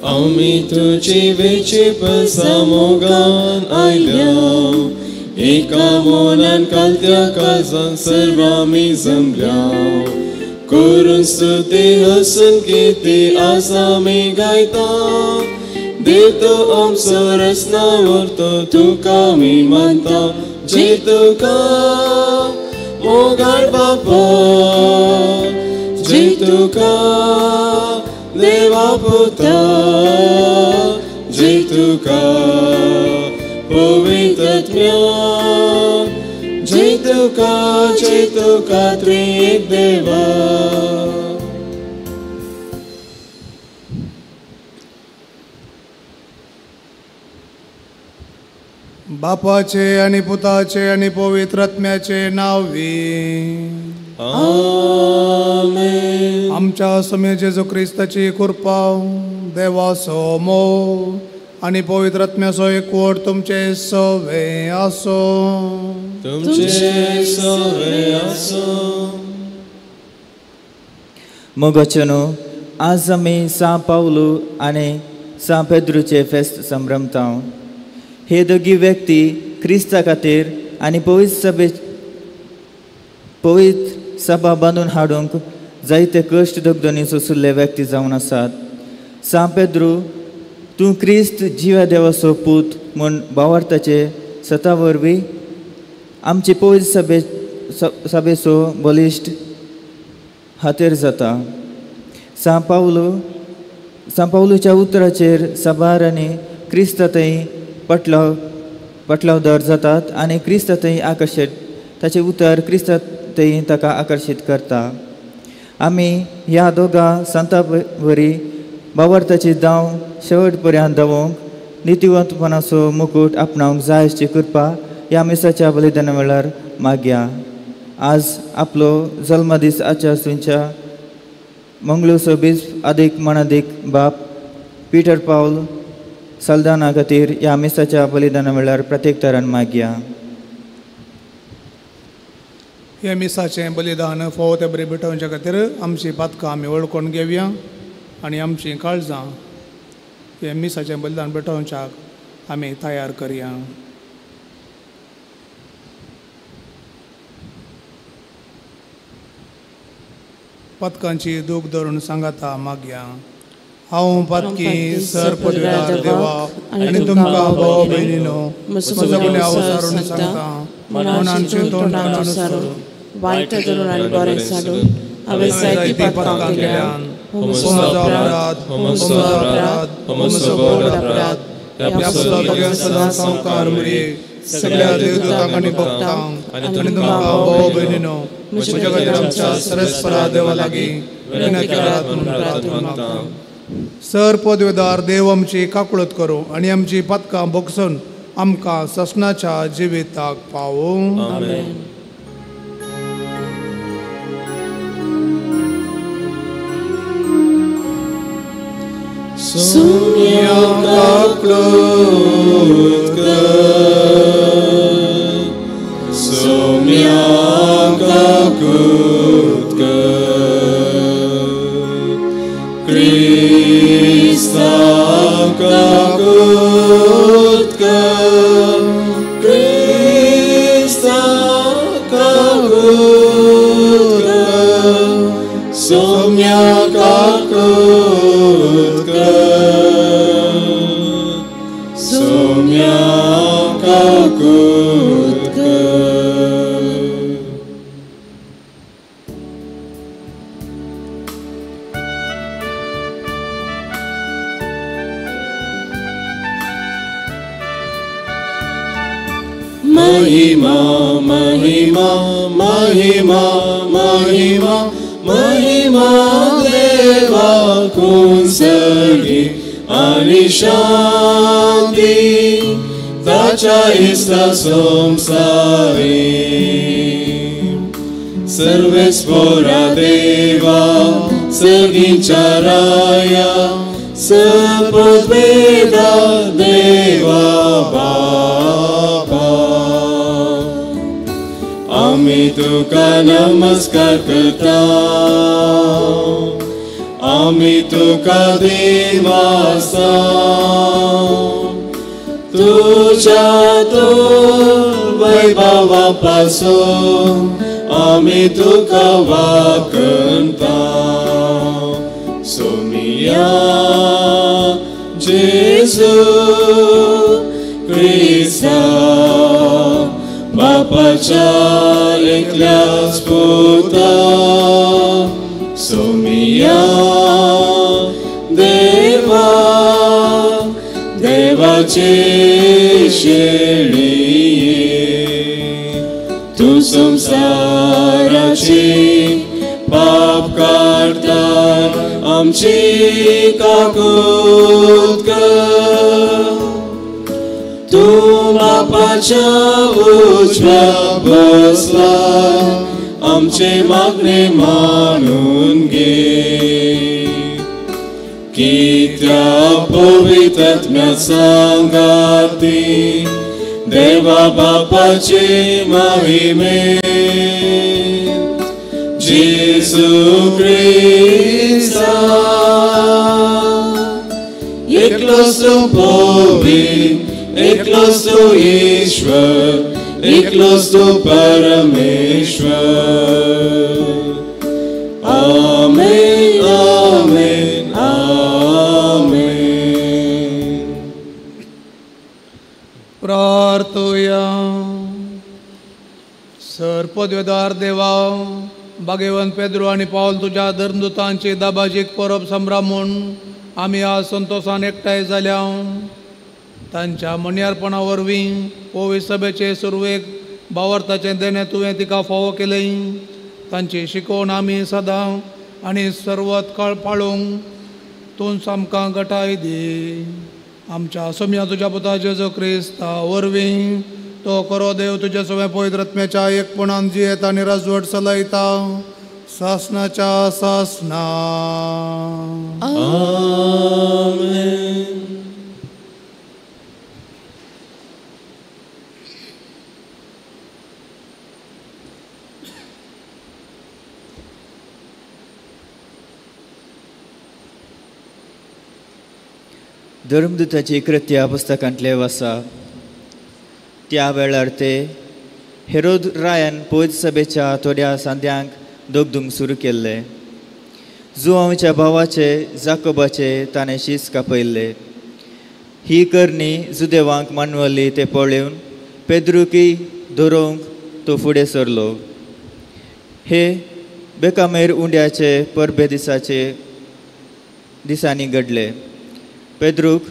आमी तुजी वेची पसा मोगान आयल्या एका मोनान कालत्या काळजान सर्व आमी जमल्या करून स्तुती हसून किती आसा आमी गायता देव तो आमचो रचना व्हरतो तुका आमी मानता जय तुका मोगाळ बापा जय तुका देवा पुता जय तुका पवित्र आत्म्या जय तुका त्रिएक देवा. बापाचे आणि पुताचे आणि पवित्र आत्म्याचे नावे आमेन. आमच्या स्वामी जेजू क्रिस्ताची कृपा देवाचो मोग आणि पवित्र आत्म्याचो एकवट तुमचे सवे आसो. तुमचे सवे आसो. मोगाचें न्हू आज आमी सां पावलू आनी सां पेद्रूचे फेस्त संभ्रमता. हे दोगी व्यक्ती क्रिस्ता खातीर आनी पवित्र सभा बांदून हाडूंक जायते कश्ट दगदनी सोंशिल्ले व्यक्ती जावन आसात. सां पेद्रू तूं क्रिस्त जिव्या देवाचो पूत म्हूण भावार्थाचे सता वरवीं आमचे पवित्र सभेचो बलिश्ट हातेर जाता. सां पावलूच्या उतराचेर साबार आनी क्रिस्ता थंय पटलावदार जातात आनी क्रिस्ता थंय आकर्शीत ताचें उतर क्रिस्ता थंय ताका आकर्शीत करता. आमी ह्या दोगां संता वरी भावार्थाची धांव शेवट पर्यंत धांवोंक नितिवंतपणाचो मुकूट आपणावंक जाय अशी कृपा ह्या मिसाच्या बलिदाना वेळार मागया. आज आपलो जल्मदीस आचरच्या मंगळूरचो बीज आदीक मनादीक बाप पिटर पावल सल्दाना खातीर ह्या मिसाच्या बलिदाना वेळार प्रत्येक तरान मागया. हे मिसाचें बलिदान फावो ते बरें भेटोवच्या खातीर आमची पातकां आमी वळखून घेवया आनी आमचीं काळजां हे मिसाचें बलिदान भेटोवच्याक आमी तयार करया. पातकांची दूख धरून सांगाता मागया. हांव पातकी सर पदवीदार देवा आनी तुमकां भाव भयणीनो म्हजो गुन्यांव सारून सांगता मनान चिंतून अनुसरून वायट धरून आनी बरें साडून हांवें जायतीं पातकां केल्यान. म्हजो अपराध म्हजो अपराध म्हजो व्हड अपराध. ह्या सगळ्या सदां सावकार मुरये सगळ्या देवदूतांक आनी भक्तांक आनी तुमकां भाव भयणीनो म्हज्या खातीर आमच्या सरस्परा देवा लागीं विनंती करात म्हूण प्रार्थना मागता. सर पदवीदार देव आमची काकळत करूं आनी आमची पातकां भोगसून आमकां ससनाच्या जिविताक पावूं. आमेन. सोम्या काकळत कर सोम्या काकळत कर क्रिस्ता काकळत कर क्रिस्ता काकळत कर सोम्या काकळत कर सोम्या काकळत कर. महिमा महिमा महिमा महिमा महिमा देवा कुंसर्गी आनी शांती ताच्या इस्ता संसारी सर्वेस्पोरा देवा सर्गीच्या राया सपदवेदा देवा बापा आमी तुका नमस्कार करता आमी तुका दिवासा तुझ्या वैभवा पासून आमी तुका वाकणता सोमिया जेजू क्रिस्ता बापाच्या एकल्याच पुता सोमिया देवा देवाचे शेळये तूं संवसाराची पाप काडटा आमची काकूत कर तूं बापाच्या उजव्या बसला आमचे मागणे मानून घे कित्या पवित्र आत्म्या सांगाती देवा बापाचे महिमे जेजू क्रिस्ता एकलोच तूं पवित्र एकलोच तूं ईश्वर एकलोच तूं परमेश्वर. आमेन आमेन आमेन. प्रार्थुया. सर पदवेदार देवा भाग्यवंत पेद्रू आनी पावल तुज्या धर्मदूतांची दाबाजीक परब संभ्रम म्हूण आमी आज संतोशान एकठांय जाल्या. तांच्या मन्यारपणा वरवीं पवित्र सभेचे सुरवेक भावार्थाचें देणें तुवें तिका फावो केलें. तांची शिकवण आमी सदां आनी सर्वत काळ पाळूंक तूं आमकां गटाय दी. आमच्या सोम्या तुज्या पुता जेजू क्रिस्ता वरवीं तो खरो देव तुज्या सगळ्या पवित्र आत्म्याच्या एकपणान जियेता आनी राजवट चलयता सासनाच्या सासना. आमेन. धर्मदूताची कृत्या पुस्तकांतले वासा. त्या वेळार ते हेरोद रायान पवित्र सभेच्या थोड्या सांद्यांक दगदूंक सुरू केल्ले. जुवांच्या भावाचे जाकोबाचे ताणें शीस कापयल्ले. ही करणी जुदेवांक मानवली ते पळोवन पेद्रुकी धरोवंक तो फुडें सरलो. हे बेकामेर उंड्याचे परबे दिसाचे दिसांनी घडले. पेद्रूक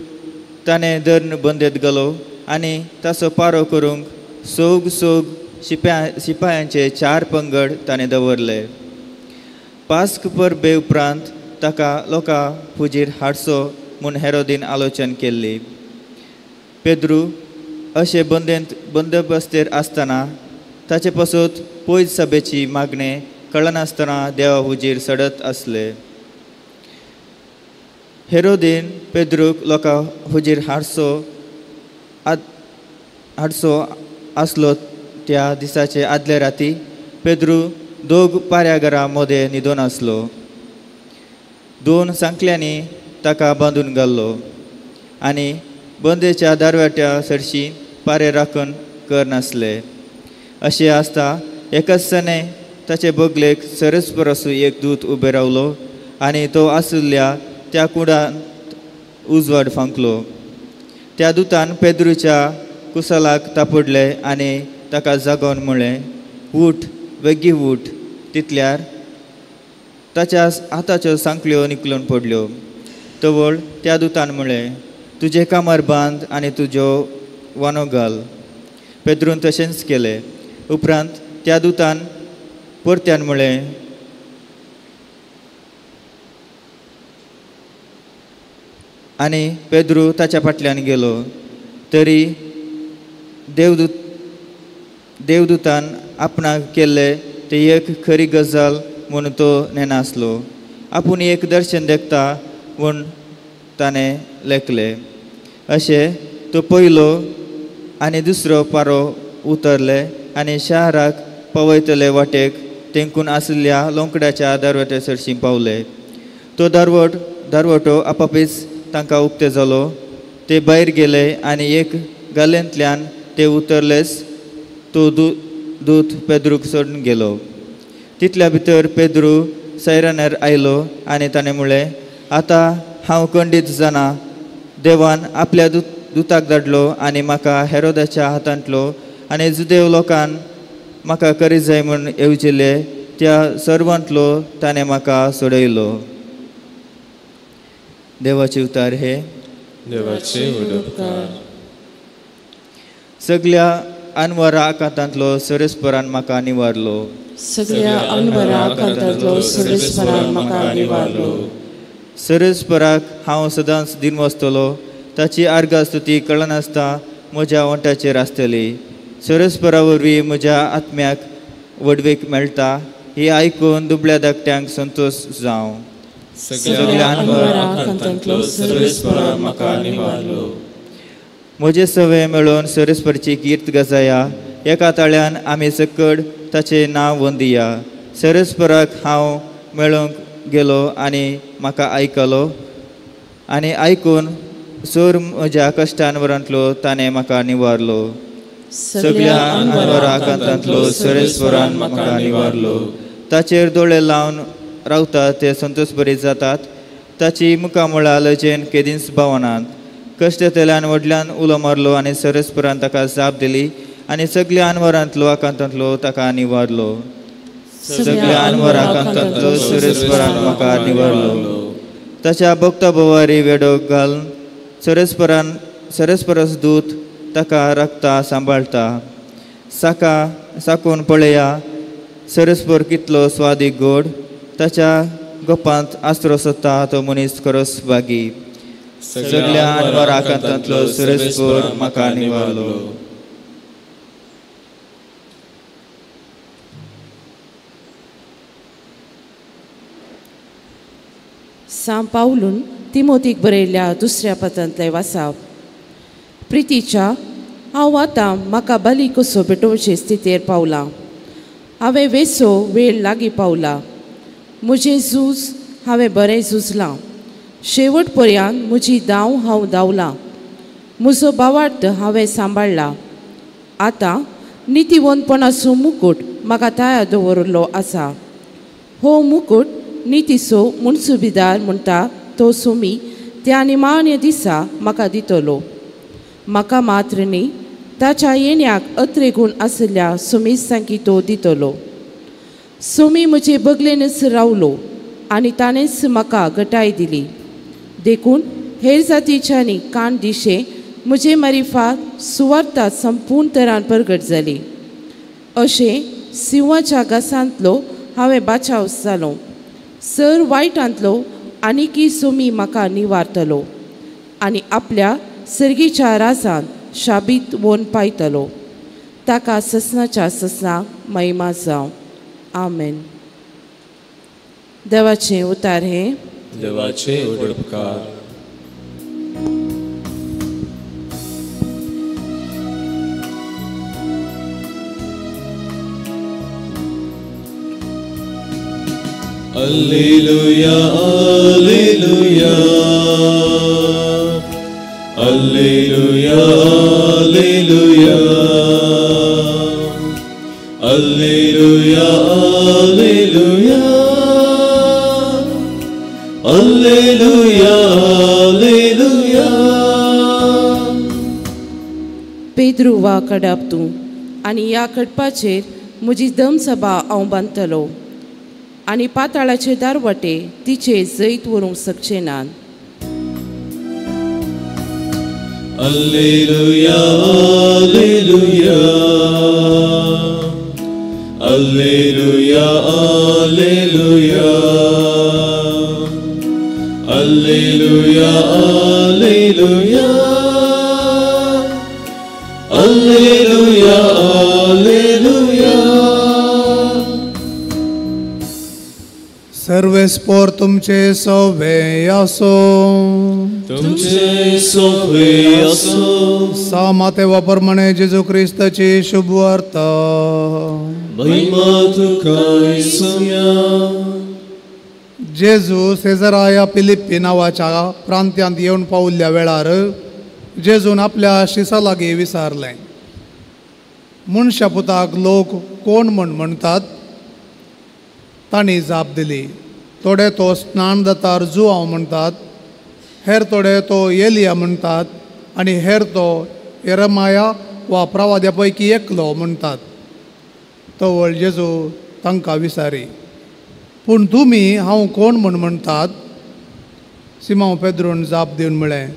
ताणें धर्न बंदेत गेलो आनी ताचो पारो करूंक सोग सोग शिपायांचे 4 पंगड ताणें दवरले. पास्क परबे उपरांत ताका लोकां हुजीर हाडचो म्हूण हेरोदीन आलोचन केल्ली. पेद्रू अशे बंदोबस्तेर आसतना ताचे पासत पयस सभेची मागणें कळनासतना देवा हुजीर सडत आसले. हेरोदीन पेद्रूक लोकां हुजीर हाडचो आसलो. त्या दिसाचे आदले राती पेद्रू 2 पाऱ्याघरां मदें न्हिदोन आसलो. 2 सांकल्यांनी ताका बांदून घाल्लो आनी बंदेच्या दारवाट्या सरशी पारे राखण करनासले. अशें आसता एकाच सने ताचे बगलेक सरस परसू एक दूत उबें रावलो आनी तो आशिल्ल्या त्या कुडांत उजवाड फांकलो. त्या दुतान पेद्रूच्या कुसलाक तापडले आनी ताका जागोवन म्हळें, उठ वेगीं उठ. तितल्यार ताच्या हाताच्यो सांकळ्यो निकलून पडल्यो. तवळ त्या दुतान म्हळें, तुजें कामर बांद आनी तुज्यो वानो घाल. पेद्रून तशेंच केलें. उपरांत त्या दुतान परत्यान म्हळें, आनी पेद्रू ताच्या फाटल्यान गेलो. तरी देवदूतान आपणाक केल्ले ते एक खरी गजाल म्हूण तो नेनासलो. आपूण एक दर्शन देखता म्हूण ताणें लेखलें. अशें तो पयलो आनी दुसरो पारो उतरले आनी शाराक पावयतले वाटेक तेंकून आशिल्ल्या लोंकड्याच्या दरवट्या सरशीं पावले. तो दारवटो आपापीच तांकां उक्ते जालो. ते भायर गेले आनी एक गालेंतल्यान ते उतरलेच तो दूत पेद्रूक सोडून गेलो. तितल्या भितर पेद्रू सैरानार आयलो आनी ताणें म्हळें, आतां हांव खंडीत जाणा देवान आपल्या दुताक धाडलो आनी म्हाका हेरोदाच्या हातांतलो आनी जुदेव लोकान म्हाका करीत जाय म्हूण येवजिल्ले त्या सर्वांतलो ताणें म्हाका सोडयलो. देवाचे उतार हे. देवाचे उपकार. सगळ्या अनवरा आकांतांतलो सरेस्परान म्हाका निवारलो. सगळ्या अनवरा आकांतांतलो सरेस्परान म्हाका निवारलो. सरेस्पराक हांव सदांच दिनवासतलो. ताची आर्गां स्तुती कळनासता म्हज्या ओंठाचेर आसतली. सरेस्परा वरवीं म्हज्या आत्म्याक व्हडवीक मेळटा. ही आयकून दुबळ्या धाकट्यांक संतोश जावं. सगळ्या अनवरा आकांतांतलो सरेस्परान म्हाका निवारलो. म्हजे सवे मेळोवन सरेस्परची कीर्त गजाया. एका ताळ्यान आमी सकड ताचें नांव वंदिया. सरेस्पराक हांव मेळोवंक गेलो आनी म्हाका आयकलो आनी आयकून सोर म्हज्या कश्टांवरांतलो ताणें म्हाका निवारलो. सगळ्या अनवरा आकांतांतलो सरेस्परान म्हाका निवारलो. ताचेर दोळे लावन रावतात ते संतोष बरीत जातात. ताची मुखामळां लजेन केदींच भावनात. कश्टतल्यान व्हडल्यान उलो मारलो आनी सरेस्परान ताका जाप दिली आनी सगळ्या अनवरांतलो आकांतांतलो ताका निवारलो. सगळ्या अनवर आकांतांतलो सरेस्परान म्हाका निवारलो. ताच्या भक्ता भोवारी वेडो घालून सरेस्परान सरेस्परस दूत ताका राखता सांबाळटा. साका साकून पळया सरेस्पर कितलो स्वादीक गोड. ताच्या गोपांत आसरो सोदता तो मनीस खरोच भागी. सगळ्या अनवर आकांतांतलो सरेस्पर म्हाका निवारलो. सां पावलून तिमोतीक बरयल्ल्या दुसऱ्या पत्रांतलें वासाप. प्रितीच्या, हांव आतां म्हाका बली कसो भेटोवचे स्थितीर पावलां. हांवें वेसो वेळ लागीं पावला. म्हजें झूज हांवें बरें झुजलां. शेवट पर्यंत म्हजी धांव हांव धांवलां. म्हजो भावार्थ हांवें सांबाळ्ळा. आतां नितीवंतपणाचो मुकूट म्हाका तयार दवरिल्लो आसा. हो मुकूट नितीचो मुनसुबीदार म्हणटा तो सुमी त्या निमाण्या दिसा म्हाका दितलो. म्हाका मात्र न्ही ताच्या येण्याक अत्रेगूण आशिल्ल्या सुमेस्तांकी तो दितलो. सुमी म्हजे बगलेनच रावलो आनी ताणेंच म्हाका गटाय दिली. देखून हेर जातीच्यांनी कान दिशे म्हजे मारिफात सुवार्ता संपूर्ण तरान परगट जाली. अशें सिंवाच्या घासांतलो हांवें बाचाव जालो. सर वायटांतलो आनीकी सुमी म्हाका निवारतलो आनी आपल्या सर्गीच्या राजांत शाबीत वोन पायतलो. ताका ससनाच्या ससनाक महिमा जावं. आमेन. देवाचें उतार हें. देवाचे उपकार. Alleluia, Alleluia, Alleluia, Alleluia, Alleluia, Alleluia, Alleluia, Alleluia. Pedro वा कडाप तूं आनी ह्या कडपाचेर म्हजी दमसभा हांव बांदतलो आनी पाताळाचे दारवटे तिचे जैत व्हरूंक शकचे नात. Alleluia, Alleluia, Alleluia, Alleluia, Alleluia, Alleluia, Alleluia, Alleluia. सर्वेस्पोर तुमचे सवे आसो. तुमचे सवे आसो. सा माते वापरमणे जेजू क्रिस्ताची शुभ वार्ता. महिमा तुका येसुया. जेजू सेजराया फिलिप्पी नांवाच्या प्रांत्यांत येवन पावल्ल्या वेळार जेजून आपल्या शिसा लागीं विचारलें, मनशा पुताक लोक कोण म्हूण म्हणटात? तांणी जाप दिली, थोडे तो स्नान दातार जुआंव म्हणटात, हेर थोडे तो एलिया म्हणटात आनी हेर तो येरमाया वा प्रवाद्या पैकी एकलो म्हणटात. तवळ जेजू तांकां विचारी, पूण तुमी हांव कोण म्हूण म्हणटात? सिमांव पेद्रून जाप दिवन म्हळें,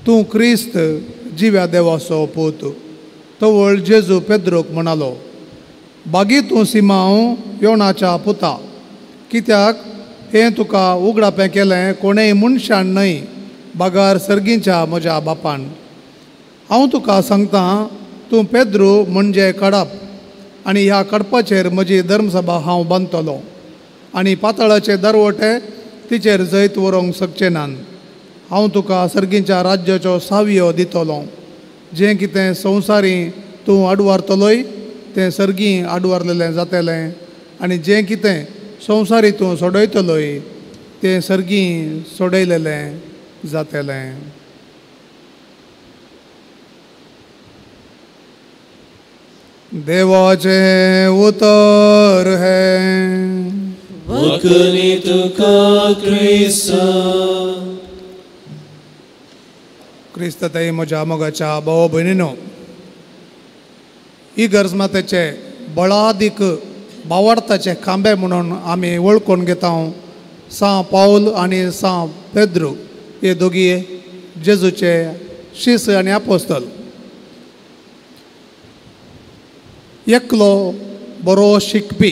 तूं क्रिस्त जिव्या देवाचो पूत. तवळ जेजू पेद्रूक म्हणालो, बागी तूं सिमांव योणाच्या पुता, कित्याक हें तुका उगडापें केलें कोणेय मनशान न्हय बगार सर्गीच्या म्हज्या बापान. हांव तुका सांगतां, तूं पेद्रू म्हणजे कडप आनी ह्या कडपाचेर म्हजी धर्मसभा हांव बांदतलो आनी पातळाचे दरवटे तिचेर जैत व्हरूंक शकचे नात. हांव तुका सर्गीच्या राज्याचो सावयो दितलो. जें कितें संवसारी तूं आडवारतलोय तें सर्गी आडवारलेलें जातलें आनी जें कितें संवसारी तूं सोडयतलोय तें सर्गी सोडयलेलें जातलें. देवाचें उतर हें. वखणी तुका क्रिस्ता. क्रिस्त ताई म्हज्या मोगाच्या भाव भयणीनो, इगर्ज मातेचे बळादीक बावडताचे खांबे म्हणून आमी वळखून घेता सां पावल आनी सां पेद्रू हे दोगी जेजूचे शिस आनी आपोस्तल. एकलो बरो शिकपी,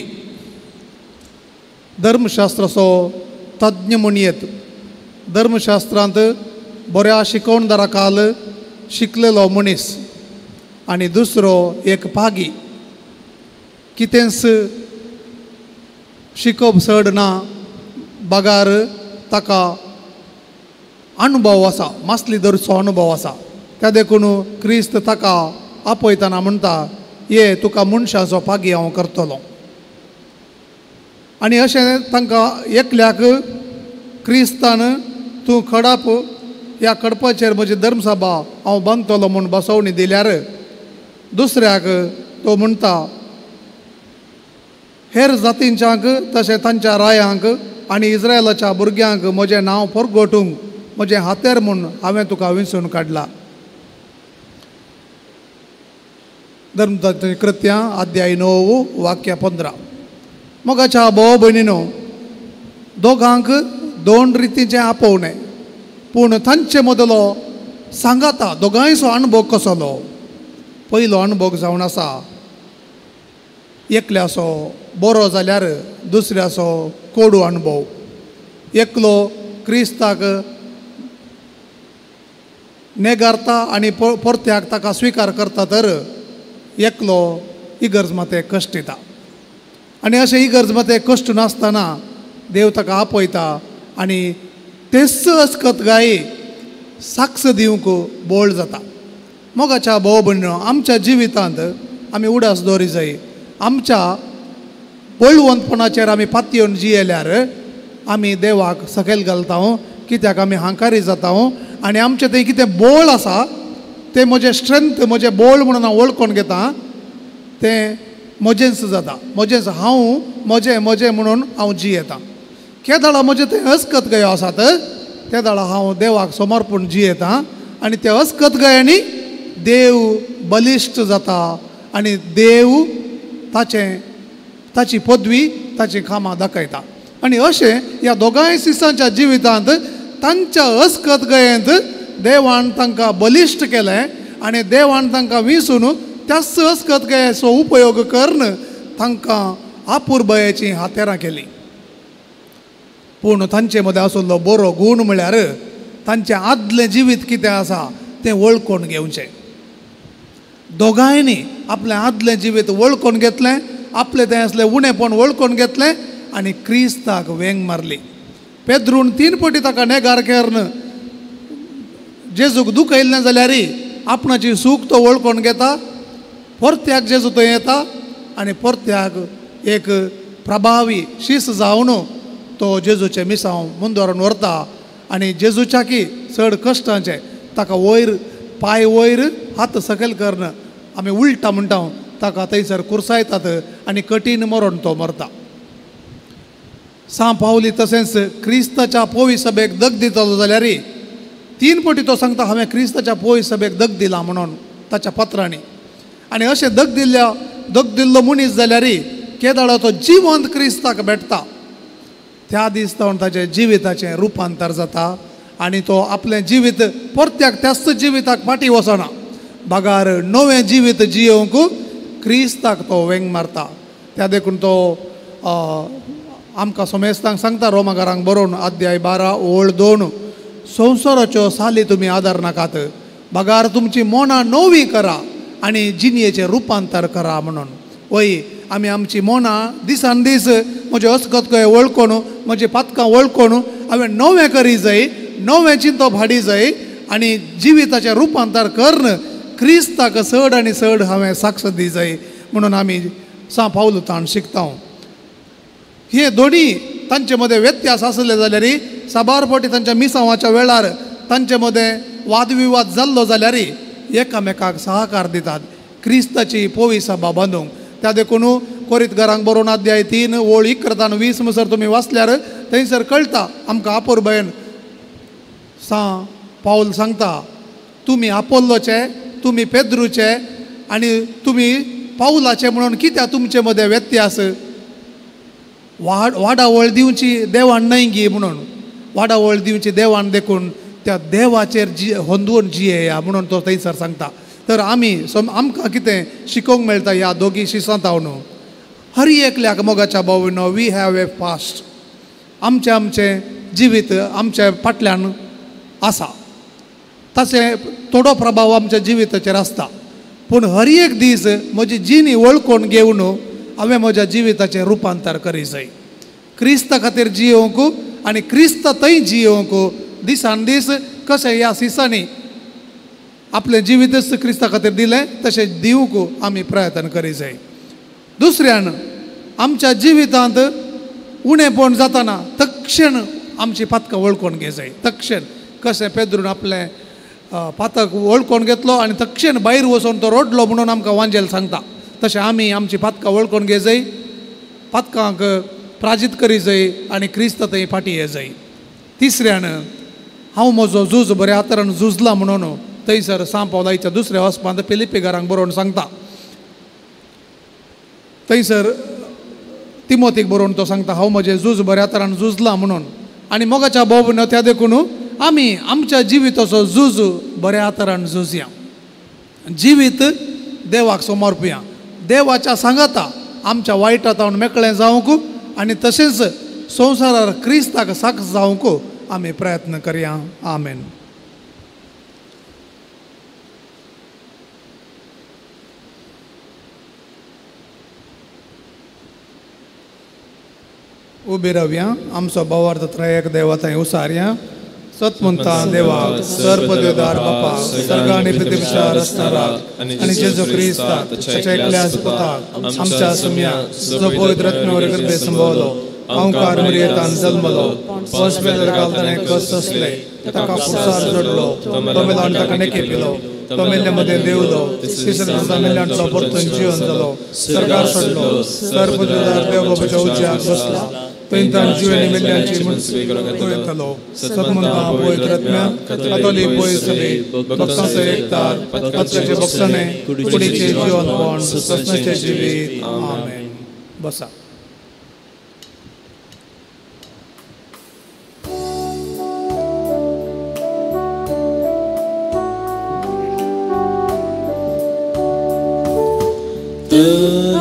धर्मशास्त्राचो तज्ञ म्हणयेत, धर्मशास्त्रांत बऱ्या शिकवणदारा काल शिकलेलो मनीस, आनी दुसरो एक पागी, कितेंच शिकप चड ना बगार ताका अनुभव आसा, मासली धरचो अनुभव आसा. त्या देखून क्रिस्त ताका आपयतना म्हणटा, ये तुका मनशाचो पागी हांव करतलो. आनी अशें तांकां एकल्याक क्रिस्तान तूं खडाप ह्या खडपाचेर म्हजी धर्मसभा हांव बांदतलो म्हूण बसवणी दिल्यार, दुसऱ्याक तो म्हणटा हेर जातींच्यांक तशें तांच्या रायांक आनी इस्रायलाच्या भुरग्यांक म्हजें नांव परगटूंक म्हजें हातेर म्हूण हांवें तुका विंचून काडला. धर्म कृत्यां अध्याय 9 वाक्य 15. मोगाच्या भाव भयणीनो, दोगांक दोन रितीचें आपोवणें, पूण तांचे मदलो सांगाता दोगांयचो अणभव कसलो. पयलो अणभव जावन आसा एकल्याचो बरो जाल्यार दुसऱ्याचो कोडू अणभव. एकलो क्रिस्ताक नेगारता आनी परत्याक ताका स्विकार करता, तर एकलो इगर्ज माते कश्ट दिता. आनी अशें इगर्ज माते कश्ट नासतना देव ताका आपयता आनी तेच अस्कत गाय साक्ष दिवंक बोळ जाता. मोगाच्या भाव भयणीनो, आमच्या जिवितांत आमी उडास दवरी जाय. आमच्या बळवंतपणाचेर आमी पातयेवन जियेल्यार आमी देवाक सकयल घालता, कित्याक आमी हांकारी जाता आनी आमचें थंय कितें बोळ आसा तें म्हजें स्ट्रेंथ, म्हजें बोळ म्हणून हांव वळखून घेता, तें म्हजेंच जाता, म्हजेंच हांव म्हजें म्हजें म्हणून हांव जियेता. केदाळा म्हजें तें अस्कत गयो आसात त्या दाळा हांव देवाक समर्पण जियेता आनी त्या अस्कत गयांनी देव बलिश्ट जाता आनी देव ताचें ताची पदवी ताची कामां दाखयता. आनी अशें ह्या दोगांय शिसांच्या जिवितांत तांच्या अस्कत गयेंत देवान तांकां बलिश्ट केलें आनी देवान तांकां विसून त्याच अस्कत गयाचो उपयोग करून तांकां आपुरबयाचीं हातेरां केलीं. पूण तांचे मदें आशिल्लो बरो गूण म्हळ्यार तांचें आदलें जिवीत कितें आसा तें वळखून घेवचें. दोगांयनी आपलें आदलें जिवीत वळखून घेतलें, आपलें तें आसलें उणेपण वळखून घेतलें आनी क्रिस्ताक वेंग मारली. पेद्रून 3 पटी ताका नेगार केर्न जेजूक दुखयलें जाल्यार आपणाची सूख तो वळखून घेता, परत्याक जेजू थंय येता आनी परत्याक एक प्रभावी शीस जावन तो जेजूचें मिसांव मुंदोरून व्हरता आनी जेजूच्या की चड कश्टांचें ताका वयर पांय वयर हात सकयल करून आमी उलटा म्हणटा ताका थंयसर कुर्सायतात आनी कठीण मरण तो मरता. सांव पावली तशेंच क्रिस्ताच्या पोवी सभेक दग दितलो जाल्यार 3 पटी तो सांगता हांवें क्रिस्ताच्या पोवी सभेक दग दिला म्हणून ताच्या पत्रांनी. आनी अशें दग दिल्लो मनीस जाल्यार केदाळो तो जिवंत क्रिस्ताक भेटता त्या दीस तावन ताचें जिविताचें रुपांतर जाता आनी तो आपलें जिवीत परत्याक त्याच जिविताक फाटीं वचना बगार नवें जिवीत जियोवंक क्रिस्ताक तो वेंग मारता. त्या देखून तो आमकां समेस्तांक सांगता रोमाकारांक बरोवन अध्याय 12 ओळ 2 संवसाराच्यो साली तुमी आदार नाकात बगार तुमची मनां नवी करा आनी जिणयेचें रुपांतर करा म्हणून. वय आमी आमची मनां दिसान दीस म्हजें असकत कय वळखून म्हजी पातकां वळखून हांवें नवें करी जाय नवें चिंतप हाडी जाय आनी जिविताचें रुपांतर करून क्रिस्ताक चड आनी चड हांवें साक्ष दी जाय म्हणून आमी सांव पावलू ताण शिकता. हे दोनी तांचे मदें व्यत्यास आसले जाल्यार साबार फावटी तांच्या मिसांवाच्या वेळार तांचे मदें वादविवाद जाल्लो जाल्यार एकामेकाक सहकार दितात क्रिस्ताची पोवी सभा बांदूंक. त्या देखून कोरीत घरांक बरोवन अध्याय 3 ओळ 11 20 म्हणसर तुमी वाचल्यार थंयसर कळटा आमकां आपोरबयन सांव पावल सांगता तुमी आपोल्लोचे तुमी पेद्रूचे आनी तुमी पावलाचे म्हणून कित्याक तुमचे मदें व्यत्यास वाडावळ दिवची देवान न्हय गी म्हणून वाडावळ दिवची देवान देखून त्या देवाचेर जी होंदून जियेया म्हणून तो थंयसर सांगता. तर आमी आमकां कितें शिकोवंक मेळटा ह्या दोगी शिसांतावन हर एकल्याक मोगाच्या भावनो we have a past आमचें आमचें जिवीत आमच्या फाटल्यान आसा तशें थोडो प्रभाव आमच्या जिविताचेर आसता पूण हर एक दीस म्हजी जिणी वळखून घेवन हांवें म्हज्या जिविताचें रुपांतर करी जाय क्रिस्ता खातीर जियोवंक आनी क्रिस्त थंय जियोवंक दिसान दीस कशें ह्या सिसांनी आपलें जिवीतच क्रिस्ता खातीर दिलें तशें दिवंक आमी प्रयत्न करी जाय. दुसऱ्यान आमच्या जिवितांत उणेपण जाताना तक्षण आमची पातकां वळखून घे जाय. तक्षण कशें पेद्रून आपलें पातक वळखून घेतलो आनी तक्षण भायर वचून तो रडलो म्हणून आमकां वांजेल सांगता तशें आमी आमची पातकां वळखून घे जाय पातकांक प्राजीत करी जाय आनी क्रिस्त थंय फाटीं ये जाय. तिसऱ्यान हांव म्हजो झूज बऱ्या तरान झुजला म्हणून थंयसर सांव पावलाच्या दुसऱ्या वचपांत फिलिप्पी घरांक बरोवन सांगता थंयसर तिमोतीक बरोवन तो सांगता हांव म्हजें झूज बऱ्या तरान झुजला म्हणून. आनी मोगाच्या भाव त्या देखून आमी आमच्या जिविताचो झूज बऱ्या तरान झुजया जिवीत देवाक समर्पया देवाच्या सांगाता आमच्या वायटा तावन मेकळें जावंक आनी तशेंच संवसारार क्रिस्ताक साक्ष जावंक आमी प्रयत्न करया. आमेन. उबी रावया आमचो भावार्थ त्रयक देवा थंय उसारया. सतमंता देवा सर्पदेवदार बापा सर्गानी पृथ्वीच्या रचणाराक आनी जेजू क्रिस्ताक ताच्या एकल्याच पुताक आमच्या सुम्या जो पवित्र आत्म्यावर गर्भे संभवलो अंकार मरियेतान जल्मलो पोंस पिलात ताणें कश्ट सोंसले ताका कुसार जोडलो तो मेलो आनी ताका नेके पिलो तो मेल्ल्या मदें देंवलो तिसऱ्या दिसा मेल्ल्यांतलो परतून जिवन जालो सर्गार सोडलो सर्पदेवदार देव बाबाच्या उज्याक बसला थंयच्यान जिवेनी मेल्ल्यांची येतलो. सतमंता पवित्र आत्म्या कातोलीक पवित्र सभे भक्तांचो एकतार पातकाचें बक्षणें कुडीचें जिवनपण ससनाचें जिवीत. आमेन. बसा.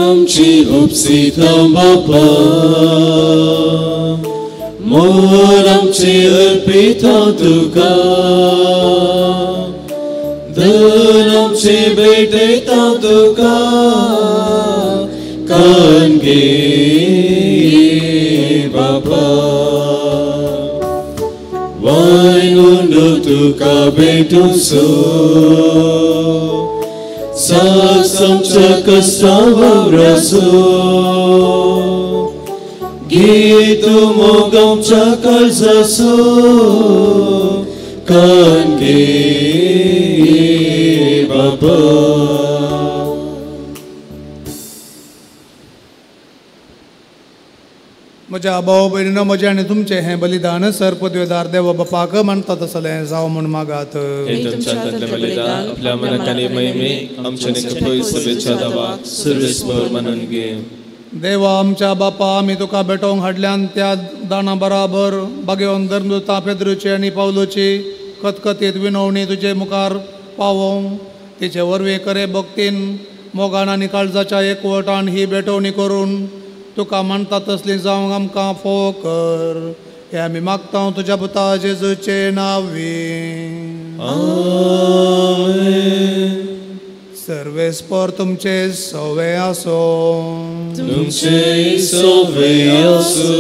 आमची उपसिता बापा मोर आमची अर्पिता तुका धन आमची भेटयता तुका कान घे बापा वायगुंडो तुका भेटूसो साक्षांच्या कष्टावरसो घे तूं मोग आमच्या काळजाचो कान घे बाबा. म्हज्या भाव भयणीनो, म्हजें आनी तुमचें हें बलिदान सर पदवेदार देवा बापाक मानता तसलें जावं म्हूण मागात. हे तुमच्या हातांतलें बलिदान आपल्या मनाक आनी महिमेक आमच्या पवित्र सभेच्या दावाक सर्वेस्पर मानून घे. देवा आमच्या बापा, आमी तुका भेटोवंक हाडल्यान त्या दाना बराबर बागेवन धर्मदुतां पेद्रूची आनी पावलूची खतखतीत विनवणी तुजे मुखार पावोवंक तिचे वरवीं करे भक्तीन मोगान आनी काळजाच्या एकवटान ही भेटवणी करून तुका मानता तसली जावंक आमकां फोव कर. हे आमी मागता तुज्या पुता जेजूचे नांवी. आमेन. सर्वेस्पर तुमचे सवे आसो. तुमचे सवे आसो.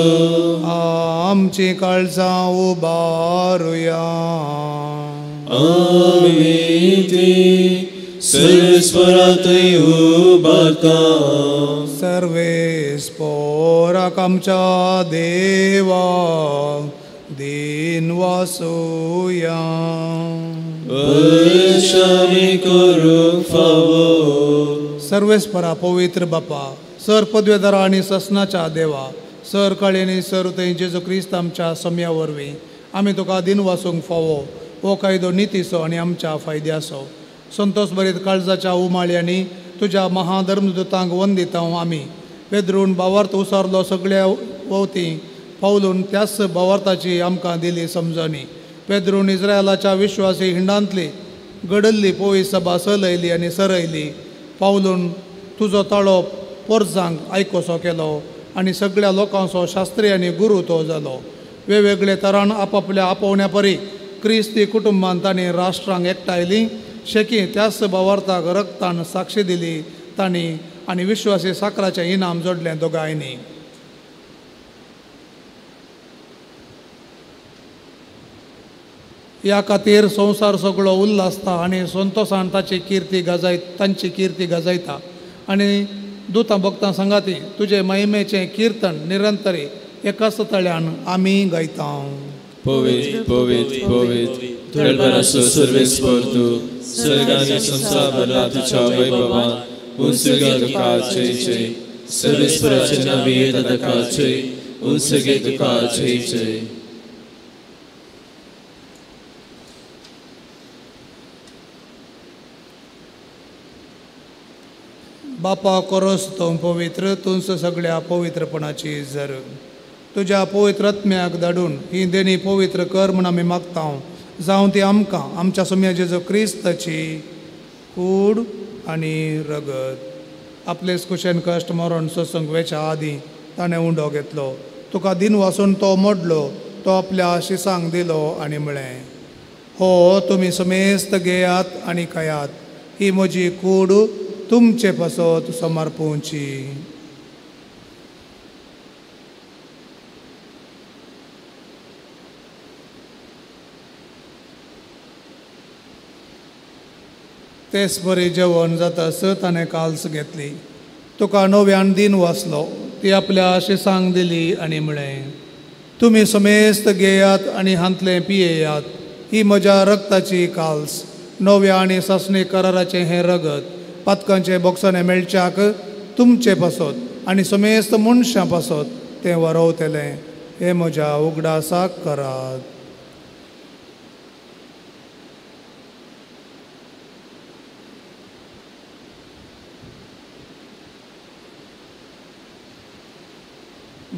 आमची काळजां उबारुया. आमी ती सर्वेस्परांतय उबारता. सर्वेस्पराक आमच्या देवा दिन वासुया. अशामी करूंक फावो. सर्वेस्परा पवित्र बापा, सर पदवेदारा आनी ससनाच्या देवा, सर काळेनी सर थंय जेजू क्रिस्त आमच्या सम्या वरवीं आमी तुका दिन वासूंक फावो. हो कायदो नितीचो आनी आमच्या फायद्याचो. संतोष भरीत काळजाच्या उमाळ्यांनी तुज्या महाधर्मदूतांक वंदिता आमी. पेद्रून भावार्थ उसारलो सगळ्या ववती पावलून त्याच भावार्थाची आमकां दिली समजणी. पेद्रून इस्रायलाच्या विश्वासी हिंडांतली घडल्ली पोवी सभा सलयली आनी सरयली. पावलून तुजो ताळो पोरजांक आयकोसो केलो आनी सगळ्या लोकांचो शास्त्री आनी गुरू तो जालो. वेगवेगळे तरान आपापल्या आपोवण्या परी क्रिस्ती कुटुंबान तांणी राष्ट्रांक एकठांयली. शेकी त्याच भावार्थाक रक्तान साक्षी दिली तांणी आनी विश्वासी साकराचें इनाम जोडलें दोगांयनी. ह्या खातीर संवसार सगळो उल्हासता आनी संतोसान ताची किर्ती गाजय तांची किर्ती गाजयता आनी दुतां भक्तां सांगाती तुजे महिमेचें किर्तन निरंतरी एकाच तळ्यान आमी गायता. पवित्र पवित्र पवित्र धडपराचो सर्वेस्पर तूं, स्वर्गानी संवसार भरला तुज्या वैभवान. उंचगे तुका जय जय. सर्वेस्पराचे नांवी येता ताका जय. उंचगे तुका जय जय. बापा कोरोस तूं पवित्र, तुंच सगळ्या पवित्रपणाची जर तुज्या पवित्र आत्म्याक धाडून ही देणी पवित्र कर म्हूण आमी मागता. जावं ती आमकां आमच्या सोम्या जेजू क्रिस्ताची कूड आनी रगत. आपलेच कुशेन कश्ट मरण सोसूंक वेच्या आदीं ताणें उंडो घेतलो. तुका दिन वासून तो मोडलो. तो आपल्या शिसांक दिलो आनी म्हळें, हो तुमी समेस्त घेयात आनी खायात. ही म्हजी कूड तुमचे पासत समर्पूंची. तेच बरी जेवण जातास ताणें काल्स घेतली. तुका नव्यान दिन वाचलो. ती आपल्या शिसांक दिली आनी म्हळें, तुमी समेस्त घेयात आनी हांतलें पियेयात. ही म्हज्या रक्ताची काल्स, नव्या आनी सासणी कराराचें हें रगत पातकांचे बोक्साने मेळच्याक तुमचे पासत आनी समेस्त मनशां पासत तें वरवतलें. हें म्हज्या उगडासाक करात.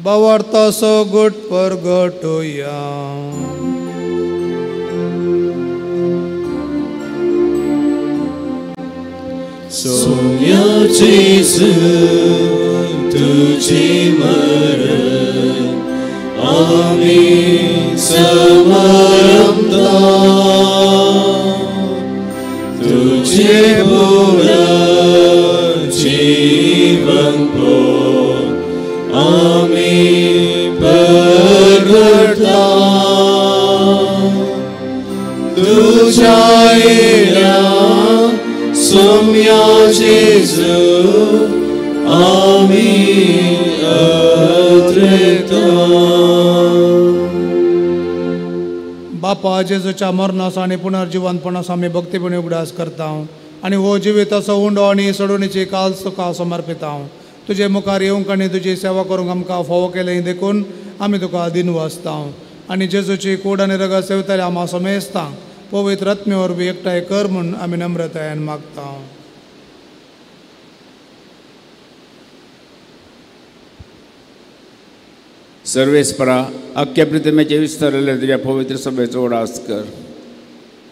भावार्थाचो गुट परगटुया. सोम्या जेजू तुझे मरण आमी समरमता. तुझे पुनर्जीवन आमी परगटता. तुझ्या येण्या सोम्या जेजू आमी उलयता. बापा जेजूच्या मरणाचो आनी पुनर्जिवनपणाचो आमी भक्तीपणी उगडास करता आनी हो जिविताचो उंडो आनी सोडवणीची काल तुका समर्पिता. तुजे मुखार येवंक आनी तुजी सेवा करूंक आमकां फावो केलें देखून आमी तुका दिनवासता आनी जेजूची कूड आनी रगत सेवताले आमा समेस्तांक पवित्र आत्मे वरवीं एकठांय कर म्हूण आमी नम्रतायेन मागता. सर्वेस्परा अख्ख्या प्रितमेचे विस्तारले तुज्या पवित्र सभेचो उडास कर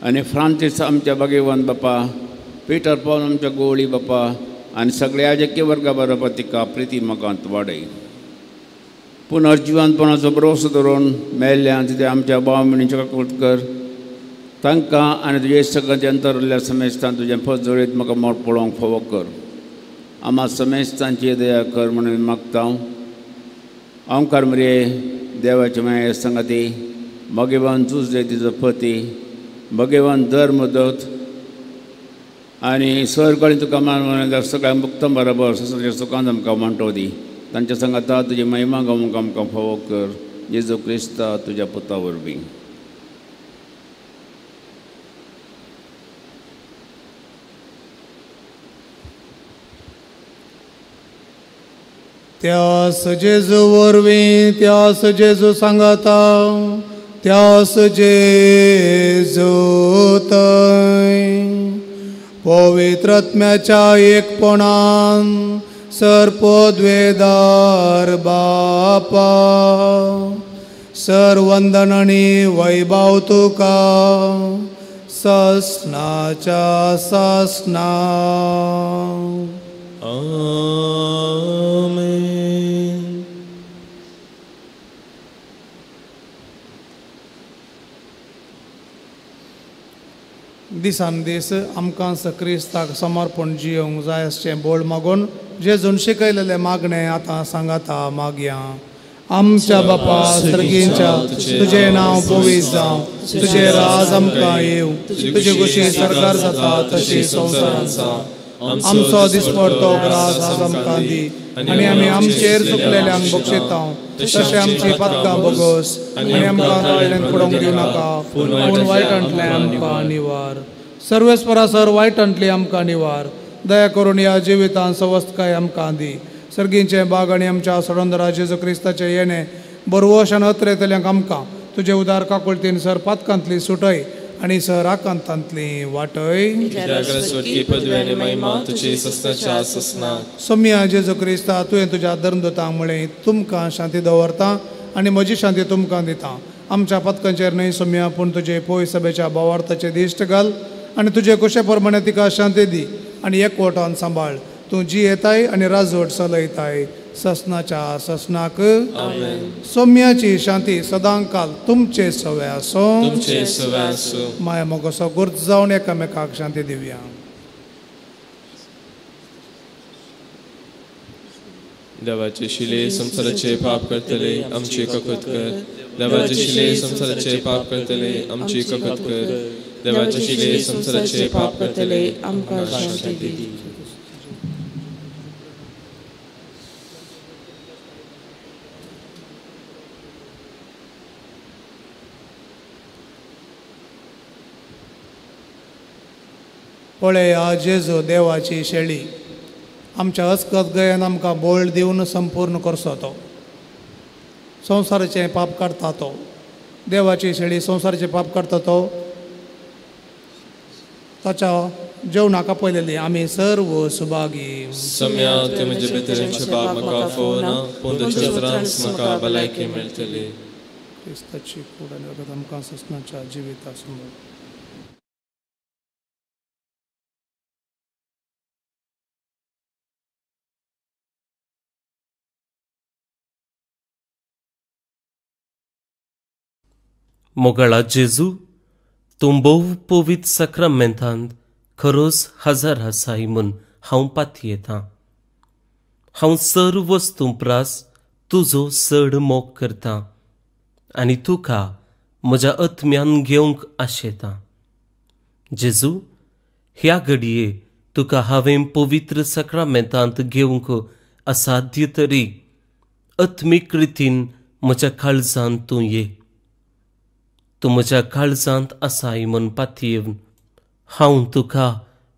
आनी फ्रांसीस आमच्या भाग्यवान बापा, पिटर पॉल आमच्या गोवळी बापा आनी सगळ्या राजकीय वर्गा बरोबर तिका प्रिती मोगांत वाडय. पुनर्जिवनपणाचो भरोसो धरून मेल्ल्यान तुज्या आमच्या भाव भयणींच्यो काकूट कर तांकां आनी तुजे सगळ्यांचे अंतरल्या समेस्तान तुजें फजोळीत म्हाका मोट पळोवंक फावो कर. आमा समेस्तांची दया कर म्हणून मागता. ओंकार मरे देवाचे माये संगाती भगवान झूज तिजो पती भगवान धर्म दत्त आनी सरकाळी तुका मान सगळ्या मुक्तम बरोबर सुखान आमकां म्हणटो दी तांच्या सांगाता तुजी महिमा गावंक आमकां फावो कर जेजू क्रिस्ता तुज्या पुता वरवीं. त्यास जेजू वरवीं त्यास जेजू सांगाता त्यास जेजू थंय पवित्र आत्म्याच्या एकपणान सर्पोद्वेदार बापा सर्वंदन आनी वैभव तुका ससनाच्या ससना. आमेन. दिसान दीस आमकां क्रिस्ताक समर्पण जियोंक जाय आसचें बोळ मागून जेजून शिकयलेलें मागणें आतां सांगाता मागया. आमच्या बापा सर्गींच्या तुजें नांव पवित्र जावं, तुजें राज आमकां येवं, तुजे कुशीन सरकार जाता तशी संवसारांत जावं. आमचो दिसपडतो ग्रास आज आमकां दी आनी आमी आमचेर चुकलेल्यांक बक्षिता तशें आमची पातकां बोगस आनी आमकां ताळ्यान पडोवंक दिवं नाका पूण वायटांतलें आमकां निवार. सर्वेस्परा सर वायटांतली आमकां निवार. दया करून ह्या जिवितांत सवस्तकाय आमकां दी. सर्गींचें बाग आनी आमच्या सडंदरा जेजू क्रिस्ताचें येणें बरवश आनी अत्रेतल्यांक आमकां तुजे उदार काकुळतीन सर पातकांतली सुटय आनी सर आकांतांतली वाटय. सोम्या जेजू क्रिस्ता तुवें तुज्या धर्मदूतांक म्हळें तुमकां शांती दवरता आनी म्हजी शांती तुमकां दिता. आमच्या पातकांचेर न्हय सोम्या पूण तुजे पोय सभेच्या भावार्थाचे दिश्ट घाल आनी तुजे कुशे प्रमाणे तिका शांती दी आनी एकवटान सांबाळ. तूं जी येताय आनी राजवट चलयताय ससनाच्या ससनाक. सौम्याची शांती सदांकाल तुमचे सवे आसूं. माया मोगोसो गुर्त जावन एकामेकाक शांती दिवया. देवाचे शिले संवसाराचे पाप करतले आमची ककत कर. देवाचे शिले संवसाराचे पाप करतले आमची ककत कर. देवाचे शिले संवसाराचे पाप करतले आमकां शांती दी. पळया जेजू देवाची शेळी आमच्या अस्कत गयन आमकां बोळ दिवन संपूर्ण करचो तो संवसाराचें पाप काडटा तो देवाची शेळी संवसाराचें पाप काडटा तो ताच्या जेवणाक आपयलेली आमी सर्व सुभागी. क्रिस्ताची कूड आनी रगत आमकां ससनाच्या जिविता समोर. मोगाळा जेजू, तूं भोव पवित्र साक्रामेंतांत खरोच हजर आसाय म्हूण हांव पातयेतां. हांव सर्व वस्तूं प्रास तुजो चड मोग करतां आनी तुका म्हज्या आत्म्यान घेवंक आशेतां. जेजू, ह्या घडये तुका हांवें पवित्र साक्रामेंतांत घेवंक असाध्य तरी आत्मीक रितीन म्हज्या काळजांत तूं ये. तूं म्हज्या काळजांत आसाय म्हूण पातयेवन हांव तुका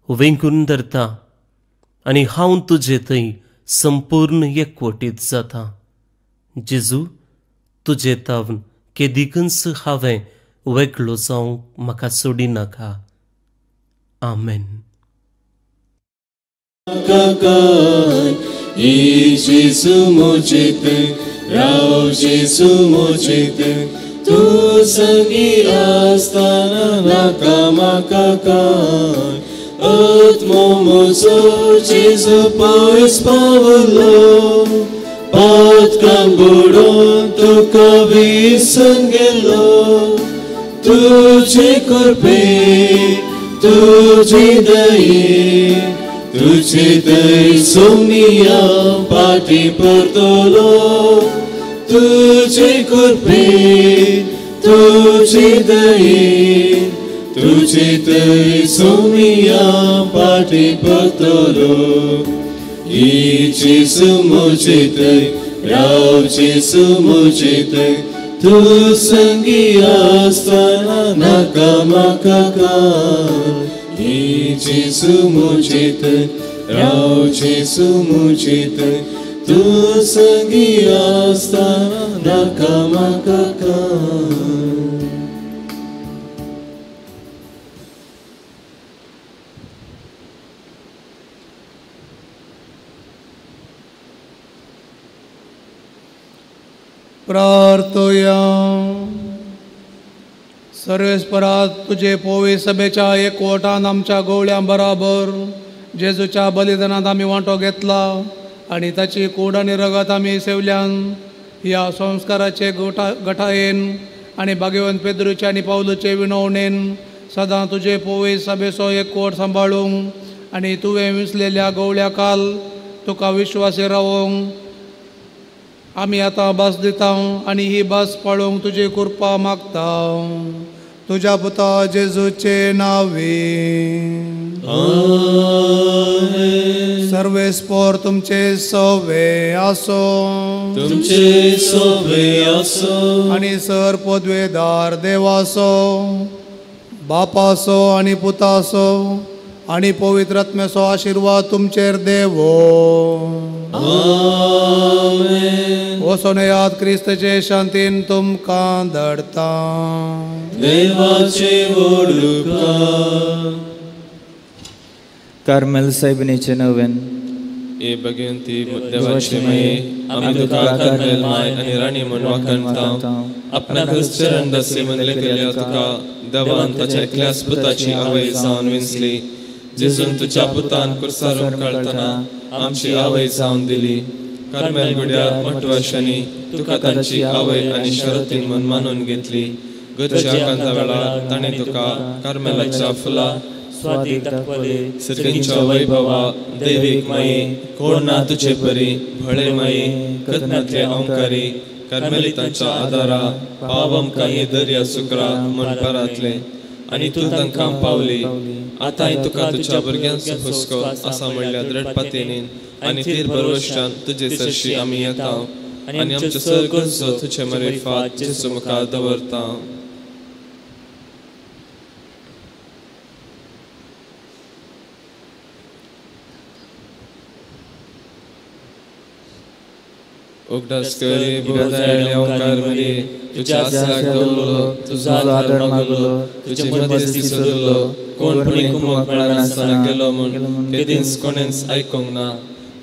वेंगून धरता आनी हांव तुजे थंय संपूर्ण एकवटीत जाता. जेजू, तुजे तावन केदिकूच हांवें वेगळो जावंक म्हाका सोडिनाका. आमेन. जेजू म्हजेत राव, जेजू म्हजेत तूं संगी आसतना नाका म्हाका कांय. आत्मो म्हजो जेजू पयस पावलो, पातकां बुडोवन तुका विसरून गेलो. तुजे कृपे तुजे दये तुजे थंय सोमया पाटी परतलो. तुजे कृपे तुजे दये तुजे थंय सोमया पाटी परतलो. जेजू म्हजे थंय राव, जेजू म्हजे थंय तूं संगी आसतना नाका म्हाका कांय. जेजू म्हजे थंय राव, जेजू म्हजे थंय तूं संगी आसतना नाका म्हाका कांय. प्रार्थया. सर्वेस्परात तुजे पोवी सभेच्या एकवटान आमच्या गवळ्यां बराबर जेजूच्या बलिदानांत आमी वांटो घेतला आनी ताची कूड आनी रगत आमी सेवल्यान ह्या संस्काराचे गठायेन आनी भाग्यवंत पेद्रूचे आनी पावलूचे विनवणेन सदां तुजे पोवी सभेचो एकवट सांबाळूंक आनी तुवें विसलेल्या गवळ्या काल तुका विश्वासी रावोंक आमी आतां भास दिता आनी ही भास पाळोवंक तुजी कृपा मागता. तुज्या पुता जेजूचे नावे. सर्वेस्पोर तुमचे सवे आसो, तुमचे सवे आसो. आनी सर पदवेदार देवासो बापासो आनी पुतासो आनी पवित्र आत्म्याचो आशिर्वाद तुमचेर देवो. आमेन. वचोन याद क्रिस्तचे शांतीन तुमकां धाडता. देवाचे व्हडुपकार. कार्मेल सायबिणीचे नवेन. ए भगवंती देवाचे माये, आमी तुका कार्मेल माय आनी राणी म्हूण वाखाणता. आपणाकच चरण दासी म्हूण लेखिल्ल्या तुका देवान ताच्या एकल्याच पुताची आवय जावन विंचली. जेजून तुज्या पुतान कुर्सार काडटना आमची आवय जावन दिली. कार्मेल गुड्या मठवाशांनी तुका तांची आवय आनी शरतीन म्हूण मानून घेतली. गरजेच्या आकांता वेळार ताणें तुका कार्मेलाच्या फुलां सर्गींच्या वैभवा दैवीक माये, कोण ना तुजे परी भळे माये, कथनांतले ओंकारी कार्मेलितांच्या आदारा पाव आमकां हे दर्या सुकरा म्हूण परातले आनी तूं तांकां पावली. आतांय तुका तुज्या भुरग्यांचो हुस्को आसा म्हणल्यार दृढ पातयेन आनी तीर भरवशान तुजे सरशी आमी येता आनी आमच्यो सर गरजो तुजे मरिफात जेजू मुखार दवरता. उगडास करी बोधायले ओंकार मरी, तुझ्या आसराक दवरलो, तुजो आदर मागलो, तुजे मध्यस्थी सोदलो. कोण पुणी कुमक मेळनासतना गेलो म्हूण केदींच कोणेंच आयकूंक ना.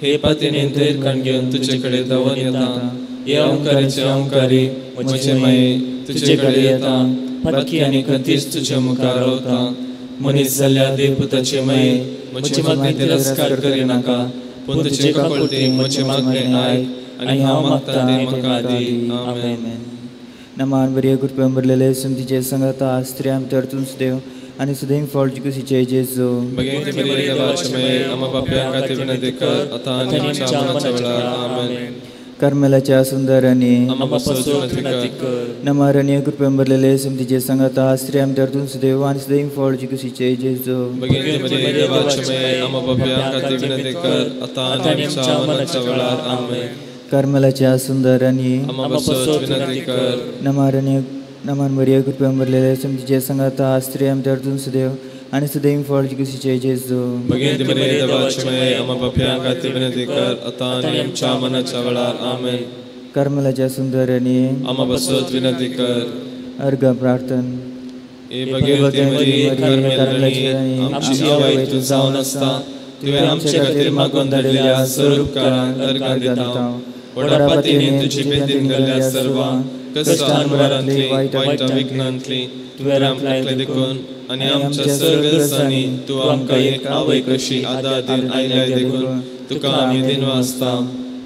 हे पातयेन धैर्य घेवन तुजे कडेन धांवन येता. हे ओंकारीचे ओंकारी म्हजे माये, तुजे कडेन येता. पातकी आनी खंतीच तुज्या मुखार रावता. मनीस जाल्या देवपुताचे माये, म्हजे मागणें तिरस्कार करिनाका, पूण तुजे काकुळटी म्हजें मागणें आयक आनी हांव मागता तें म्हाका दी. आमेन. नमान बरे कृपेन भरलेले सुमतीचे संगता स्त्रियां भितर तूंच देव आनी सुदैव फळ कुशीचे जेजू. भगवंती मरिये देवाचे माये, आमकां पापयां खातीर विनंती कर आतां आनी आमच्या मरणाच्या वेळार. आमेन. कार्मेलाच्या सुंदरांनी आमकां पासून विनंती कर. नमारणी कृपेन भरलेले सुमतीचे संगता स्त्रियां भितर तूंच देव आनी सुदैव फळ कुशीचे जेजू. भगवंती मरिये देवाचे माये, आमकां पापयां खातीर विनंती कर आतां आनी आमच्या मरणाच्या वेळार. आमेन. कार्मेलाच्या सुंदर राणी नमारणी नमान मरिया कृपया भरलेले तुमचे संगाता स्त्री आमच्या अर्जुन सुदेव आणि सुदैव फळ कुशीचे जेजू. भगिनी मरिये देवाची माये आम्हा पाप्यां खातीर विनंती कर आतां आनी आमच्या मरणाच्या वेळार. आमेन. कार्मेलाच्या सुंदर राणी आम्हा पासत विनंती कर. अर्घ प्रार्थन. ए भगवती मरिये कार्मेल राणी आमची आवय तूं जावन आसता तुवें आमचे खातीर मागून धाडिल्ल्या सर्व उपकारांक अर्घां दिता. व्हडा पातीने तुजी बेदीन केल्ल्या सर्वांक कश्टांतली वायट विघ्नांतली तुवें आमकां ऐकलें देखून आनी आमच्या सर्व गरजांनी तूं आमकां एक आवय कशी आदार दिवन आयल्याय देखून तुका आमी दिनवासता.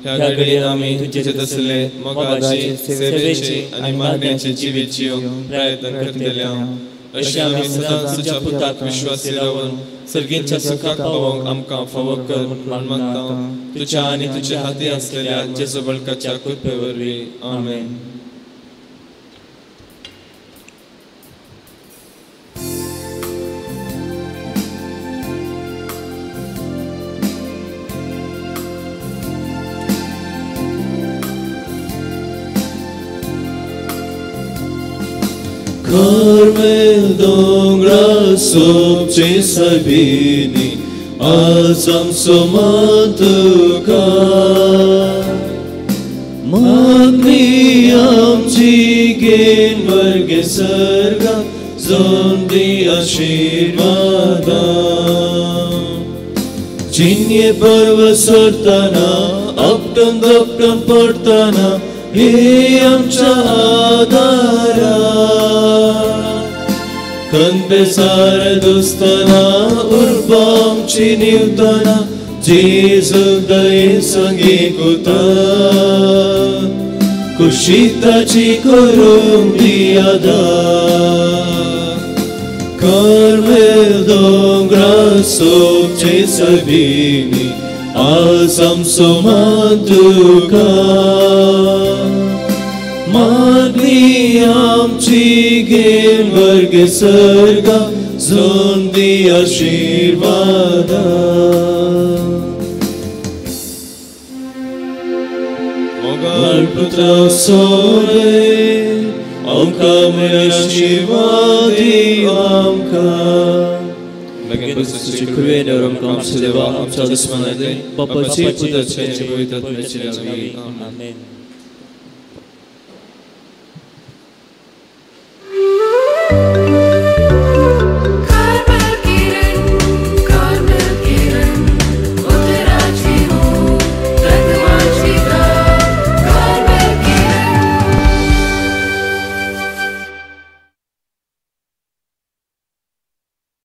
ह्या घडये आमी तुजे तसले मोगाची सेवेची आनी मागण्याची जिवीत जिवंक प्रयत्न करतले. अशें आमी सदांच तुज्या पुताक विश्वासी रावन सर्गींच्या सुखाक पावोवंक आमकां फावो कर म्हूण मागता तुज्या आनी तुज्या हाती आसलेल्या जेजू बळकाच्या कृपे वरवीं. आमेन. कार्मेल दोंगरा सोबचे सायबिणी आज आमचो मान तुका मागणी आमची घेन वर्गे सर्गा जावन दी आशिर्वादां. जिन्ये पर्व सरतना आपटून दपटून पडटना हे आमच्या आदारा कनबेसार दुस्तना उर्बा आमची निवतना जेजू दये संगी कुता कुशीताची करूंक दी आदार. कार्मेल दोंगरा सोबचे सायबिणी आज आमचो मान तुका मागणी आमची घेन वर्गे सर्गा जावन दी आशिर्वादां. मोगाळ पुत्रा सोरे आमकां मेळ आशिर्वाद दी आमकां. कृपेन आमच्या देवा आमच्या दुस्मनाचे बापाचे पुताचे पवित्र आत्म्याचे नांवान. आमेन.